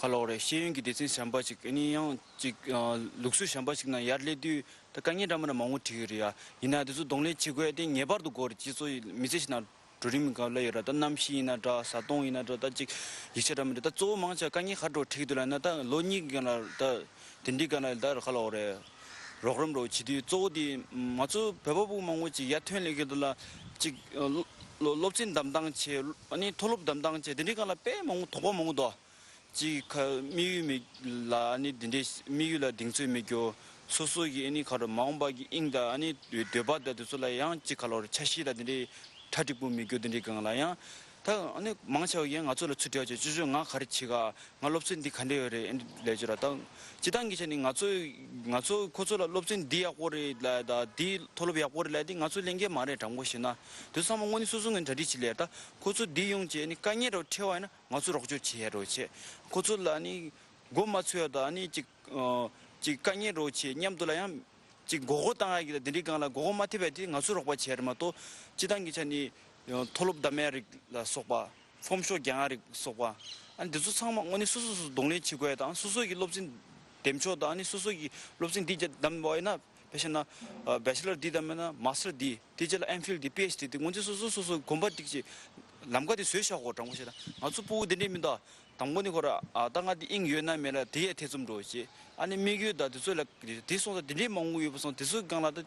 ཨ་ག་ལབ་དགོས་རེད། ཤེས་ཡོན་གྱི་སྡེ་ཚན་གཞན་པ་ཞིག་ཨ་ནི་ཡང་ཅིག་ཨ་ལུགས་སྲོལ་གཞན་པ་ཞིག་ནང་ཡར་སླེབས་དུས་ད་དཀའ་ངལ་འདྲ་མི་འདྲ་མང་པོ་འཕྲད་ཀྱི་རེད་ཡ། ཡིན་ན་དེ་ཚོ་གདོང་ལེན་བྱེད་དགོས་ཡ་དེ་ངེས་པར་དུ་དགོས་རེད། སྤྱི་ཚོགས་མི་ཚེ་ཞིག་ནང་འགྲོ་རིམ་སྒང་ལ་ཡོད་ར། ད་གནམ་གཤིས་ཡིན་ན་འདྲ། བཟའ་བཏུང་ཡིན་ན་འདྲ། ད་ཅིག་ཡིག་ཆ་འདྲ་མི་འདྲ། ད་གཙོ་བོ་མང་ཆེ་བ་དཀའ་ངལ་ག་འདྲ་འཕྲད་ཀྱི་འདུག་ལབ་ན། ད་ལོ་གཉིས་སྒང་ལ་ད་དེ་འདྲའི་སྒང་ལ་ད་ག་ལབ་དགོས་རེད། རོགས་རམ་རོགས་བྱེད་དུས་གཙོ་བོ་དེ་ང་ཚོ་བོད་པ་ཕྲུ་གུ་མང་པོ་ཅིག་ཡར་ཐོན་སླེབས་ཀྱི་འདུག་ལ། ཅིག་སློབ་སློབ་ཚན་འདེམས་སྟངས་བྱས། ཨ་ནི་མཐོ་སློབ་འདེམས་སྟངས་བྱས། དེ་འདྲའི་སྒང་ལ་དཔེ་མང་པོ་དོགས་པ་མང་པོ་འདུག་ཅིག་ཁ་དམིགས་ཡུལ་མེད་ལ་ཨ་ནི་དེ་འདྲའི་དམིགས་ཡུལ་ལ་གདེང་ཚོད་མེད་རྒྱུ། སོ་སོ་གི་ཨ་ནི་ག་རེ་མ་འོངས་པ་གི་དབྱིངས་དང་ཨ་ནི་འདོད་པ་དང་དེ་ཚོ་ལ་ཡང་ཅིག་ག་ལབ་དགོས་རེད། འཆར་གཞི་དང་དེ་འདྲའི་གྲ་འགྲིག་པོ་མེད་རྒྱུ། དེ་འདྲའི་སྒང་ལ་ཡང་ད་ཨ་ནི་མང་ཆེ་བ་ཡང་ང་ཚོ་ལ་ཚུར་འབྲེལ་བ་བྱས། ཅོ་ཅོ་ང་ག་རེ་བྱེད་ག་ང་སློབ་ཚན་འདི་ག་འདྲ་ཡོད་རེད། ཨ་ནི་ལབ་རྒྱུ་ར། ད་སྤྱི་བཏང་གི་ཆ་ནས་ང་ཚོ་ང་ཚོ་ཁོ་ཚོ་ལ་སློབ་ཚན་འདི་ཡག་པོ་རེད་ལབ་ཡ་དང་འདི་མཐོ་སློབ་ཡག་པོ་རེད་ལབ་ཡ་འདི་ང་ཚོ་ལེན་མཁན་མ་རེད། དྲང་པོ་བཤད་ན་དེ་ཚང་མ་དངོས་གནས་སོ་སོ་ངོས་གྲ་སྒྲིག་བྱེད་ལས། ད་ཁོ་ཚོ་འདི་ཡོང་བྱས་ཨ་ནི་དཀའ་ངལ་འདྲ་བོ་འཕྲད་པ་ཡིན་ན། ང་ཚོ་རོགས་སྐྱོར་བྱེད་ཡ་རོགས་བྱེད། ཁོ་ཚོ་ལ་ནི་མགོ་མ་ཚོས་ཡ་དང་ནི་ཅིག་ཨ་ཅིག་དཀའ་ངལ་རོགས་བྱེད་མཉམ་དུ་ལ་ཡང་ཅིག་མགོ་སྐོར་བཏང་ཡ་གི་དང་དེ་འདྲའི་སྒང་ལ་མགོ་སྐོར་མ་ཐེབས་པ་དེ་ང་ཚོ་རོགས་པ་བྱེད་ཡ་རེད་མ་གཏོགས། སྤྱི་བཏང་གི་ཆ་ནས་ཨ་མཐོ་སློབ་འདེམས་ཡ་རིགས་ལ་སོགས་པ། ཕོམ་ཤོག་རྒྱག་ཡ་རིགས་སོགས་པ། ཨ་ནི་འདི་ཚོ་ཚང་མ་དངོས་གནས་སོ་སོ་སོ་སོ་གདོང་ལེན་བྱེད་དགོས་ཡ་དང་། སོ་སོ་གི་སློབ་ཚན་འདེམས་ཕྱོགས་དང་། ཨ་ནི་སོ་སོ་གི་སློབ་ཚན་འདི་རྒྱ་འདེམས་པ་ཡིན་ན། དཔེ་བཤད་ན་ཨ་བེ་ཆེ་ལར་འདི་དང་མིན་ན་མ་སི་ཊར་འདི། དེ་རྗེས་ལ་ཨེམ་ཕིལ་འདི། པི་ཨེཆ་ཌི་འདི། དངོས་གནས་སོ་སོ་སོ་སོ་གོམ་པ་སྒྲིག་བྱས་ལམ་ཁ་དེ་བཟོས་བཞག་དགོས། དྲང་པོ་བཤད་ན་ང་ཚོ་ཕྲུ་གུ་འདི་འདྲས་མིན་ད། དང་པོ་ནས་ཁོ་ར་ཨ་ད་ང་འདི་དབྱིངས་ཡོད་ན་མེད་ན་དེ་ཡས་ཐེ་ཚོམ་འགྲོ་བྱས། ཨ་ནི་དམིགས་ཡུལ་དང་དེ་ཚོ་ལ་དེ་སོང་ཙང་དེ་འདྲས་མང་པོ་ཡོད་པ་སོང་། དེ་ཚོའི་སྒང་ལ་ད་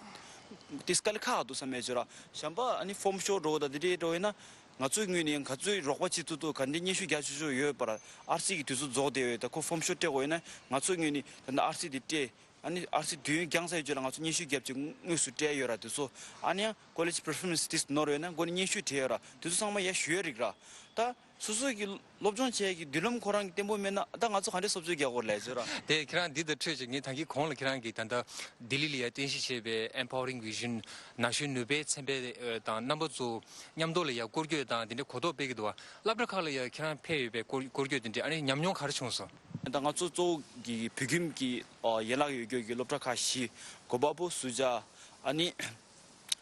དེ་དཀའ་ལས་ཁག་འདུག་བསམ་ཡས་བྱོས་ར། གཞན་པ་ཨ་ནི་ཕོམ་ཤོག་འགྲོ་དང་དེ་འདྲས་འགྲོ་ཡིན་ན། ང་ཚོའི་ངོས་ནས་ཡང་ག་ཚོད་རོགས་པ་བྱེད་ཐུབ་ཐུབ། ག་འདྲས་སྙན་ཞུ་རྒྱག་ཆོག་ཆོག་ཡོད་པ་ར། ཨར་སི་གི་དུས་ཚོད་རྫོགས་བསྡད་ཡོད། ད་ཁོ་ཕོམ་ཤོག་སྤྲད་དགོས་ཡོད་ན་ང་ཚོའི་ངོས་ནས་ད་ལྟ་ཨར་སི་དེ་སྤྲད། ཨ་ནི་ཨར་སི་དུས་ཡུན་འགྱངས་ཚར་ཡོད་ཅིག་ལ་ང་ཚོ་སྙན་ཞུ་བརྒྱབ་ཅིག་དངོས་སུ་སྤྲད་ཡོད་ར། དེ་ཚོ་ཨ་ནི་ཡང་ཀོ་ལེཇ་པར་ཕོར་མེན་སི་ཊེ་སི་ཊི་ནོར་ཡོད་ན་མགོ་ནས་སྙན་ཞུ་སྤྲད་ཡོད་ར། དེ་ཚོ་ཚང་མ་ཡར་ཞུ་ཡ་རིགས་ར། ད་སོ་སོ་གི་སློབ་སྦྱོང་བྱེད་ཡ་གི་མདུན་ལམ་ཁོ་རང་གི་བརྟན་པོ་མེད་ན་ད་ང་ཚོ་ག་འདྲས་སློབ་སྦྱོང་རྒྱག་དགོས་རེད་ལབ་ཡ་བྱོས་ར། དེ་ཁྱེད་རང་འདི་དང་འཕྲོས་ཅིག་ངས་ད་གིན་གོང་ལ་ཁྱེད་རང་གིས་ད་ལྟ་ལྡི་ལི་ལ་ཡ་རྟེན་གཞི་བྱས་པའི་Empowering Vision། ན་གཞོན་ནུས་པའི་ཚན་པ་དང་རྣམ་པ་ཚོ་མཉམ་དུ་ལ་ཡ་སྐོར་སྐྱོད་དང་དེ་འདྲའི་གོ་རྟོགས་སྤེལ་གྱི་འདུག་བ། སློབ་གྲྭ་ཁག་ལ་ཡ་ཁྱེད་རང་ཕེབས་ཡོད་པའི་སྐོར་སྐོར་སྐྱོད་དེ་འདྲའི་ཨ་ནི་ཉམས་མྱོང་ག་རེ་བྱུང་སོང་། ད་ང་ཚོ་གཙོ་བོ་གི་བོད་ཁྱིམ་གྱི་ཨ་ཡན་ལག་ཡོད་རྒྱུ་གི་སློབ་གྲྭ་ཁག་བཞི། གོ་པལ་པུར། སུ་ཇཱ། ཨ་ནི་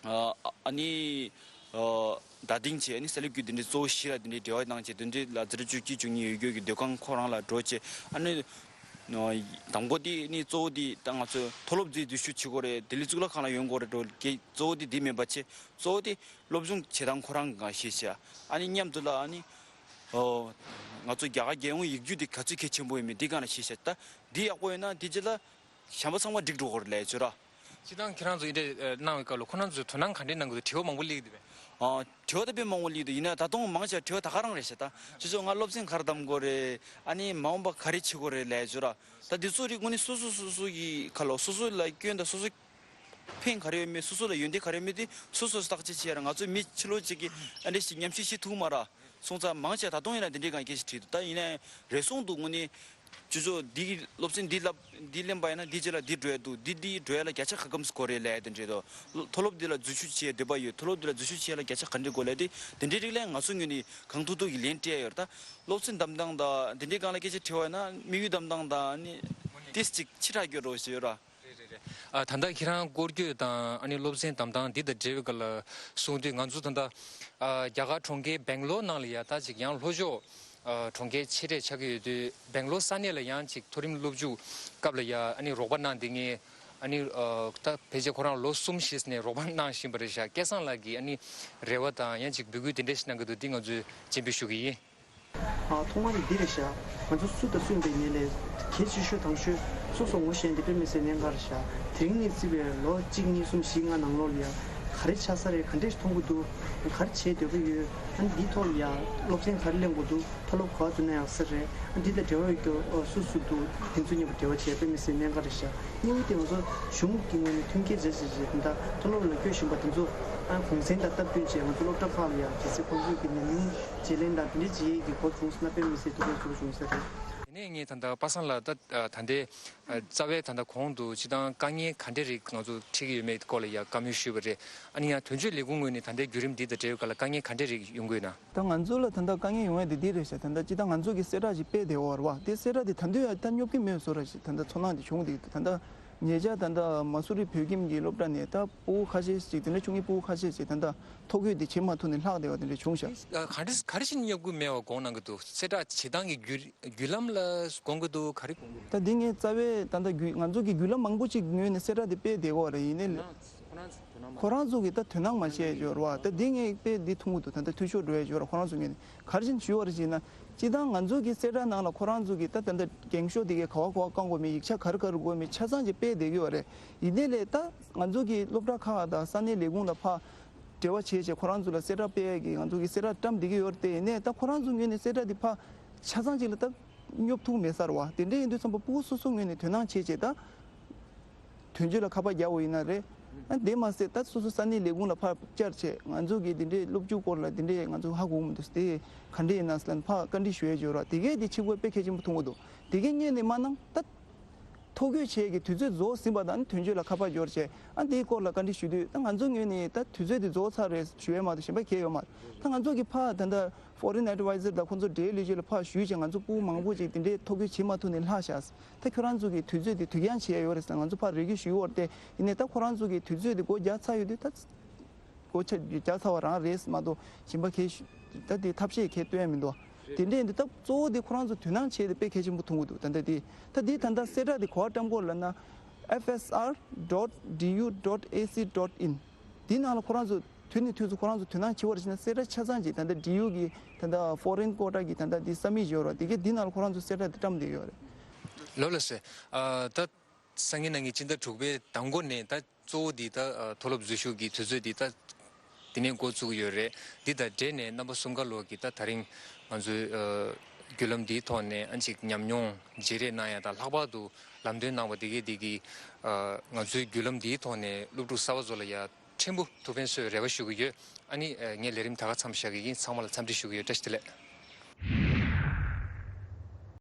ཨ་ཨ་ནི་ཨ་རྡ་སྟེང་བྱས། ཨ་ནི་སེ་ལབ་ཀྱི་དེ་འདྲའི་གཙོ་བོ་བཞི་ལ་དེ་འདྲའི་འབྲེལ་བ་གནང་བྱས། དེ་འདྲའི་ལ་འཛིན་གྲྭ་བཅུ་གཅིག་བཅུ་གཉིས་ཡོད་རྒྱུ་གི་སྡོད་ཁང་ཁོ་རང་ལ་འགྲོ་བྱས། ཨ་ནི་དང་པོ་དེ་ནི་གཙོ་བོ་དེ་ད་ང་ཚོས་མཐོ་སློབ་འཛུལ་འཛུལ་ཞུགས་བྱེད་དགོས་རེད། ལྡི་ལི་གཙུག་ལག་ཁང་ལ་ཡོང་དགོས་རེད་འགྲོ་གི། གཙོ་བོ་དེ་དེ་མིན་པ་བྱས། གཙོ་བོ་དེ་སློབ་སྦྱོང་བྱེད་སྟངས་ཁོ་རང་གི་སྒང་ཤེས་བྱ། ཨ་ནི་མཉམ་དུ་ལ་ཨ་ནི་ཨོ་ང་ཚོ་རྒྱ་གར་རྒྱལ་ཡོངས་ཡིག་རྒྱུགས་དེ་ག་ཚོད་གལ་ཆེན་པོ་ཡིན་མིན་དེ་སྒང་ལ་ཤེས་བྱ། ད་འདི་ཡག་པོ་ཡོད་ན་དེ་རྗེས་ལ་གཞན་པ་ཚང་མ་འགྲིག་འགྲོ་གི་རེད་ལབ་ཡ་བྱོས་ར། སྤྱིར་བཏང་ཁྱེད་རང་ཚོ་འདི་འདྲ་གནང་བའི་སྐབས་ལ་ཁོང་རྣམ་ཚོས་དོ་སྣང་ག་འདྲས་གནང་གི་འདུག་དྲི་བ་མང་པོ་སླེབས་ཀྱི་འདུག་པས། ཨ་དྲི་བ་ད་དཔེ་མང་པོ་སླེབས་འདུག་ཡིན་ན་ད་དུང་མང་ཆེ་བ་དྲི་བ་ད་ག་རང་རེད་ཤག་ད་ཅོ་ཅོ་ང་སློབ་ཚན་ག་རེ་འདེམས་དགོས་རེད། ཨ་ནི་མ་འོངས་པ་ག་རེ་བྱེད་དགོས་རེད་ལབ་ཡ་བྱོས་ར། ད་འདི་ཚོ་རིགས་དངོས་གནས་སོ་སོ་སོ་སོ་གི་ཁ་ལོ་སོ་སོ་ལ་སྐྱོན་དང་སོ་སོ་ཕན་ག་རེ་ཡོད་མེད། སོ་སོ་ལ་ཡོན་ཏན་ག་རེ་ཡོད་མེད་དེ་སོ་སོས་བརྟག་དཔྱད་བྱེད་ཡ་ར། ང་ཚོ་མི་ཕྱི་ལོགས་གཅིག་གིས་ཨ་འདྲ་ཞིག་ཉམས་ཞིབ་བྱེད་ཐུབ་མ་ར། སོང་ཙང་མང་ཆེ་ད་དུང་ཡིན་ན་དེ་འདྲའི་སྒང་སྐད་ཆ་དྲིས་འདུག་ད་ཡིན་ནའི་རེ་ཟུང་འདུག་དངོས་གནས་ཅོ་ཅོ་འདི་སློབ་ཚན་འདི་བསླབ་འདི་ལེན་པ་ཡིན་ན་འདི་རྗེས་ལ་འདི་འགྲོ་ཡ་འདུག་འདི་འདི་འགྲོ་ཡ་ལ་བརྒྱ་ཆ་ག་གམ་སྐོར་རེད་ལབ་ཡ་དེ་འདྲས་འདུག་མཐོ་སློབ་འདི་ལ་འཛུལ་ཞུགས་བྱེད་ཡ་འདོད་པ་ཡོད། མཐོ་སློབ་འདི་ལ་འཛུལ་ཞུགས་བྱེད་ཡ་ལ་བརྒྱ་ཆ་ག་འདྲས་དགོས་ལབ་དེ་དེ་འདྲའི་རིགས་ལ་ང་ཚོ་ངོས་ནས་གང་ཐུབ་ཐུབ་ཀྱིས་ལན་སྤྲད་ཡ་ཡོད་རེད། ད་སློབ་ཚན་འདེམས་སྟངས་དང་དེ་འདྲའི་སྒང་ལ་སྐད་ཆ་དྲིས་པ་ཡིན་ན་དམིགས་ཡུལ་འདེམས་སྟངས་དང་ནི་ཏིས་ཅིག་ཕྱི་དྲགས་སྐྱོ་རོགས་ཞུ་ཡོད་ར། རེད་རེད་རེད། ཨ་ད་ལྟ་ཁྱེད་རང་སྐོར་སྐྱོད་དང་ཨ་ནི་སློབ་ཚན་འདེམས་སྟངས་འདི་དང་འབྲེལ་བའི་སྐོར་ལ་གསུངས་དུས། ང་ཚོ་ད་ལྟ་ཨ་རྒྱ་གར་གྲོང་ཁྱེར་སྦེང་ལོར་ནང་ལ་ཡ་ད་ཅིག་ཡང་ལྷོ་ཕྱོགས་ཨ་གྲོང་ཁྱེར་ཆེ་གྲས་ཆགས་ཀྱི་ཡོད་དུས། སྦེང་ལོར་ས་གནས་ལ་ཡང་ཅིག་མཐོ་རིམ་སློབ་འཇུག་སྐབས་ལ་ཡ་ཨ་ནི་རོགས་པ་གནང་བསྡད་མཁན་ཨ་ནི་ཨ་ད་ཕལ་ཆེར་ཁོ་རང་ལོ་གསུམ་བཞི་ནས་རོགས་པ་གནང་བཞིན་པ་རེད་ཤག་སྐལ་བཟང་ལགས་ཀྱིས་ཨ་ནི་རེ་བ་དང་ཡང་ཅིག་འབོད་སྐུལ་དེ་འདྲ་ཞིག་གནང་གི་འདུག་འདི་ང་ཚོས་སྤྱན་འབུལ་ཞུ་གི་ཡིན། ཨ་ཐོག་མ་དེ་འདི་རེད་ཤག་ང་ཚོ་སུ་དང་སུ་ཡིན་པའི་ངོས་ནས་གལ་ཆེ་ཤོས་དང་ཤོས་སོ་སོ་ངོ་ཤེས་འདི་དཔེ་མི་སྲིད་གནད་འགག་རེད་ཤག་དེ་རིང་ནས་བརྩིས་པའི་ལོ་གཅིག་གཉིས་གསུམ་བཞི་ལྔ་ནང་ལོགས་ལ་ཡ་ག་རེ་ཆགས་ས་རེད། ག་འདྲས་མཐོང་གི་འདུག་ག་རེ་བྱེད་འདོད་པ་ཡོད། ཨ་ནི་འདིའི་ཐོག་ལ་ཡ་སློབ་ཚན་ག་རེ་ལེན་དགོས་འདུག་མཐོ་སློབ་ག་པར་འཛུལ་ན་ཡག་ས་རེད། ཨ་འདི་དང་འབྲེལ་བ་ཡོད་རྒྱུ་སུ་སུ་འདུག་དེ་ཚོ་མཉམ་པོ་འབྲེལ་བ་བྱས་དཔེ་མི་སྲིད་གནད་འགག་རེད་ཤག་གཉིས་པ་དེ་ང་ཚོ་གཞུང་གི་ངོས་ནས་མཐུན་རྐྱེན་མཛད་བྱས་བྱས་དེ་འདྲ་མཐོ་སློབ་ལ་བསྐྱོད་བཞིན་པ་དེ་ཚོ་ཨ་དགོངས་ཚན་དང་སྟབས་བསྟུན་བྱས་ང་ཚོ་སློབ་གྲྭ་ཁག་ལ་ཡ་གལ་སྲིད་ཁོང་ཚོས་ཀྱི་ཉམས་མྱོང་བརྗེ་ལེན་དང་དེ་འདྲ་བྱེད་ཡས་ཀྱི་སྐོར་བྱུང་སོང་ན་དཔེ་མི་སྲིད་ཐུགས་ཕན་གསོས་བྱུང་ས་རེད། ནས་ངས་ད་ལྟ་པ་སངས་ལགས་ད་ད་ལྟའི་རྩ་བའི་ད་ལྟ་གོང་དུ་སྤྱི་བཏང་དཀའ་ངལ་ག་འདྲས་རིགས་ང་ཚོ་འཕྲད་ཀྱི་ཡོད་མེད་སྐོར་ལ་ཡང་བཀའ་མོལ་ཞུས་པ་རེད། ཨ་ནི་ཡང་དོན་གཅོད་ལས་ཁུངས་ངོས་ནས་ད་ལྟའི་བརྒྱུད་རིམ་འདི་དང་འབྲེལ་བའི་སྐོར་ལ་དཀའ་ངལ་ག་འདྲས་རིགས་ཡོང་གི་ཡོད་ན། ད་ང་ཚོ་ལ་ད་ལྟ་དཀའ་ངལ་ཡོང་ཡ་དེ་འདི་རེད་ཤག་ད་ལྟ་སྤྱི་བཏང་ང་ཚོ་གི་གསལ་བསྒྲགས་ཅིག་སྤེལ་བསྡད་ཡོད་རེད་བ། དེ་གསལ་བསྒྲགས་དེ་ད་དུང་ཡང་ད་སྙོབ་ཀྱི་མེད་བཟོ་འདྲ་ཞིག་ད་ལྟ་ཚོར་སྣང་དེ་བྱུང་འདུག་ད་ལྟ་ཉེ་ཆར་ད་ལྟ་མ་སུ་རི་བོད་ཁྱིམ་གྱི་སློབ་གྲྭ་ནས་ད་ཕྲུ་གུ་ཁ་ཤས་ཤིག་དེ་འདྲ་ཆུང་ངུའི་ཕྲུ་གུ་ཁ་ཤས་ཤིག་ད་ལྟ་ཐོ་འགོད་དེ་བྱེད་མ་ཐུབ་ནས་ལྷག་བསྡད་པ་དེ་འདྲ་བྱུང་ཤག་ག་རེ་ག་རེ་བྱས་ནས་སྙོབ་དགོས་མེད་པ་དགོངས་གནང་གི་འདུག་གསལ་བསྒྲགས་བྱེད་སྟངས་ཀྱི་བརྒྱུད་བརྒྱུད་ལམ་ལ་དགོངས་ཀྱི་འདུག་ག་རེ་དགོངས་ཀྱི་འདུག་ད་འདི་ངས་རྩ་བའི་ད་ལྟ་བརྒྱུད་ང་ཚོ་གི་བརྒྱུད་ལམ་མང་པོ་ཅིག་ངོས་ནས་གསལ་བསྒྲགས་དེ་སྤེལ་བསྡད་ཡོད་རེད། ཡིན་ནའི་ཁོ་རང་ཚོ་གི་ད་དོ་སྣང་མ་བྱས་ཡོད་རེད་བ། ད་འདི་ངས་དཔེ་འདི་མཐོང་གི་འདུག་ད་ལྟ་འཐུས་ཤོར་འགྲོ་ཡ་ཡོད་རེད། ཁོ་རང་ཚོ་ངོས་ནས་ག་རེ་བྱས་ནས་ཞུས་པ་རེད་ཅེ་ན། སྤྱིར་བཏང་ང་ཚོ་གི་གསལ་བསྒྲགས་ནང་ལ་ཁོ་རང་ཚོ་གི་ད་ད་ལྟ་འགེངས་ཤོག་དེ་གའི་ག་བ་ག་བ་བཀང་དགོས་མེད། ཡིག་ཆ་ག་རེ་ག་རེ་དགོས་མེད་ཆ་ཚང་ཅིག་སྤེལ་བསྡད་ཀྱི་ཡོད་རེད། ཡིན་ནའི་ལས་ད་ང་ཚོ་གི་སློབ་གྲྭ་ཁག་དང་ས་གནས་ལས་ཁུངས་ལ་ཕར་འབྲེལ་བ་བྱས་བྱས་ཁོ་རང་ཚོ་ལ་གསལ་བསྒྲགས་སྤེལ་ཡ་གི་ང་ཚོ་གི་གསལ་བསྒྲགས་བཀྲམ་བསྡད་ཀྱི་ཡོད་རེད་དེ། ཡིན་ནའི་ད་ཁོ་རང་ཚོ་ངོས་ནས་གསལ་བསྒྲགས་དེ་ཕར་ཆ་ཚང་ཅིག་ལ་ད་སྙོབ་ཐུབ་མེད་ས་རེད་བ། དེ་འདྲ་ཡིན་དུས་ཙམ་པ་ཕྲུ་གུ་སོ་སོ་ངོས་ནས་དོ་སྣང་བྱས་བྱས་ད། དོན་གཅོད་ལ་ཁ་པར་རྒྱག་དགོས་ཡིན་ན་རེད། ཨ་དེ་མ་ཟད་ད་སོ་སོ་ས་གནས་ལས་ཁུངས་ལ་ཕར་བཅར་བྱས་ང་ཚོ་གི་འདི་འདྲའི་སློབ་སྦྱོང་སྐོར་ལ་འདི་འདྲའི་ང་ཚོ་ཧ་གོ་གི་མི་འདུག་དེ་ག་འདྲ་ཡིན་ན་ཟེར་ལབ་ཕར་བཀའ་འདྲི་ཞུ་ཡས་ཡོད་ར། དེ་གས་དེ་ཕྱི་དགོས་དཔེ་གལ་ཆེན་པོ་མཐོང་གི་འདུག་དེ་གས་སྔོན་ནས་མ་གནང་ད། ཐོ་འགོད་བྱེད་ཀྱི་དུས་ཚོད་རྫོགས་ཟིན་པ་དང་དོན་གཅོད་ལ་ཁ་པར་འབྱོར་བྱས་ཨ་འདིའི་སྐོར་ལ་བཀའ་འདྲི་ཞུ་དུས་ད་ང་ཚོ་ངོས་ནས་ད་དུས་ཚོད་དེ་རྫོགས་ཚར་རེད་ཞུ་ཡས་མ་གཏོགས་གཞན་པ་གལ་ཡོད་མ་རེད། ད་ང་ཚོ་གི་ཕར་ད་ལྟ་Foreign Advisor དང་ཁོང་ཚོ་འབྲེལ་ལས་བྱེད་ལ་ཕར་ཞུས་བྱས་ང་ཚོ་ཕྲུ་གུ་མང་པོ་ཅིག་དེ་འདྲའི་ཐོ་འགོད་བྱེད་མ་ཐུབ་ནས་ལྷག་ཤག་ད་ཁྱོད་རང་ཚོ་གི་དུས་ཚོད་དེ་དུས་འགྱངས་བྱས་ཡོད་རེད་ཟེར་ང་ཚོ་ཕར་རེ་སྐུལ་ཞུས་ཡོད་རེད་དེ། ཡིན་ནའི་ད་ཁོ་རང་ཚོ་གི་དུས་ཚོད་དེ་སྒོ་རྒྱག་ཚར་ཡོད་དུས་ད་སྒོ་ཕྱེ་རྒྱག་ཚར་བ་རང་རེད་མ་གཏོགས་གཞན་པ་གལ་ཞུ་ད་དེ་ཐབས་ཤེས་གལ་སྟོན་ཡ་མི་འདུག་དེ་འདྲས་འདི་ད་གཙོ་བོ་དེ་ཁོ་རང་ཚོ་དོ་སྣང་བྱས་ཏེ་དཔེ་གལ་ཆེན་པོ་མཐོང་གི་འདུག་ད་ལྟ་དེ་ད་དེ་ད་ལྟ་གསལ་བསྒྲགས་དེ་ག་པར་བཀྲམ་དགོས་ལབ་ན། F S R dot D U dot A C dot in དེ་ནང་ལ་ཁོ་རང་ཚོ་དུས་ནས་དུས་སུ་ཁོ་རང་ཚོ་དོ་སྣང་བྱེད་པར་བྱས་ན་གསལ་བསྒྲགས་ཆ་ཚང་ཅིག་ད་ལྟ་D U གི་ད་ལྟ་Foreign Quota གི་ད་ལྟ་དེ་ས་མིག་ཡོད་ར། དེ་གའི་དེ་ནང་ལ་ཁོ་རང་ཚོ་གསལ་བསྒྲགས་དེ་བཀྲམ་བསྡད་ཡོད་རེད། ལགས་ལགས་སེ། ཨ་ད་སང་ཉིན་གནངས་ཉིན་སྤྱི་ཟླ་དྲུག་པའི་ཟླ་མགོ་ནས་ད་གཙོ་བོ་འདི་ད་ཨ་མཐོ་སློབ་འཛུལ་ཞུགས་ཀྱི་དུས་ཚོད་འདི་ད་དེ་ནས་འགོ་བཙུགས་ཡོད་རེད། འདི་དང་འབྲེལ་ནས་རྣམ་པ་གསུམ་ཀ་ལོག་གི་ད་ད་རིང་ང་ཚོའི་ཨ་བརྒྱུད་ལམ་འདིའི་ཐོག་ནས་ཨ་ཅིག་ཉམས་མྱོང་བརྗེ་རེས་གནང་ཡ་དང་ལྷག་པར་དུ་ལམ་སྟོན་གནང་བ་འདི་གའི་འདི་གི་ཨ་ང་ཚོའི་བརྒྱུད་ལམ་འདིའི་ཐོག་ནས་སློབ་ཕྲུག་གསར་པ་ཚོ་ལ་ཡ་ཕྲན་བུ་ཐུགས་ཕན་གསོས་རེ་བ་ཞུ་གི་ཡོད། ཨ་ནི་ཨ་ངས་ལས་རིམ་ད་ག་མཚམས་བཞག་གི་ཡིན། ཚང་མ་ལ་འཚམས་འདྲི་ཞུ་གི་ཡོད། བཀྲ་ཤིས་བདེ་ལེགས།